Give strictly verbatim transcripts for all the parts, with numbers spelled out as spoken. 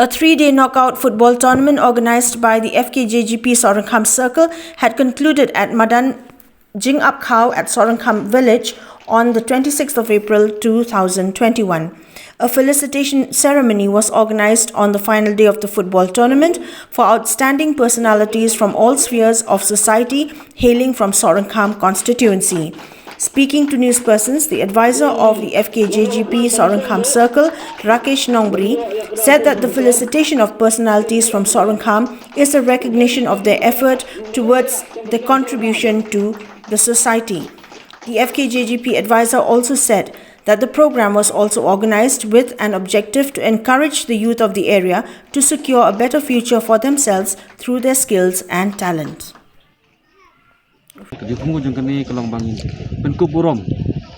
A three-day knockout football tournament organized by the F K J G P Sohryngkham Circle had concluded at Madan Jingapkhaw at Sohryngkham Village on the twenty-sixth of April two thousand twenty-one. A felicitation ceremony was organized on the final day of the football tournament for outstanding personalities from all spheres of society hailing from Sohryngkham constituency. Speaking to newspersons, the advisor of the F K J G P Sohryngkham Circle, Rakesh Nongbri, said that the felicitation of personalities from Sohryngkham is a recognition of their effort towards their contribution to the society. The F K J G P advisor also said that the program was also organized with an objective to encourage the youth of the area to secure a better future for themselves through their skills and talent. Ka jingthmu jong kane ka long ba ngin pynkup burom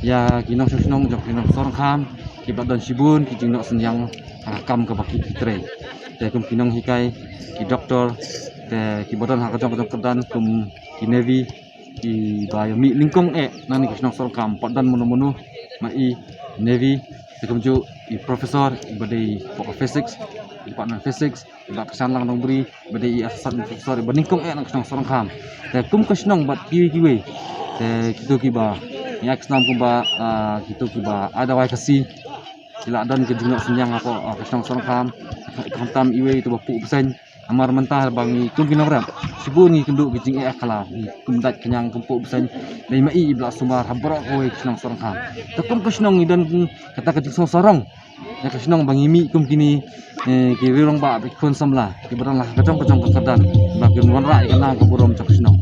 ïa ki nongshong shnong jong ki nong Sohryngkham kiba don shibun ki jingnoh synñiang ha ka kam kaba ki trei. Te kum ki nonghikai, ki doktor, te kiba don ha ka jong ka jong ka kyrdan kum ki navy, kiba ïa mih nyngkong eh na kane ka shnong Sohryngkham, pat don mano mano ma i navy, te kumjuh i professor iba dei physics, i department physics, i Bah Kyrshanlang Nongbri iba dei i assistant professor iba nyngkong eh na ka shnong Sohryngkham. Te kum ka shnong bad kiwei kiwei, te kito kiba ïa ka shnong kumba, ah, kito kiba ai dawai Khasi, ki la don ka jingnoh synñiang hapoh, ah, ka shnong Sohryngkham. Khamtam iwei ito ba puh bseiñ. Namar mynta ba ngi kum ki nongrep shibun ngi kynduh ki jingeh khlaw, ngi kum dait khñiang kum puh bseiñ. Dei ma i i ba la sumar ha baroh kawei ka shnong Sohryngkham. Te kum ka shnong ngi don kata ka jingsngewsarong ïa ka shnong ba ngi mih kum kine, eh, ki rangbah bad ki khun samla kiba don la ka jong ka jong ka kyrdan ba kin wanrah ïa ka nam ka burom jong ka shnong.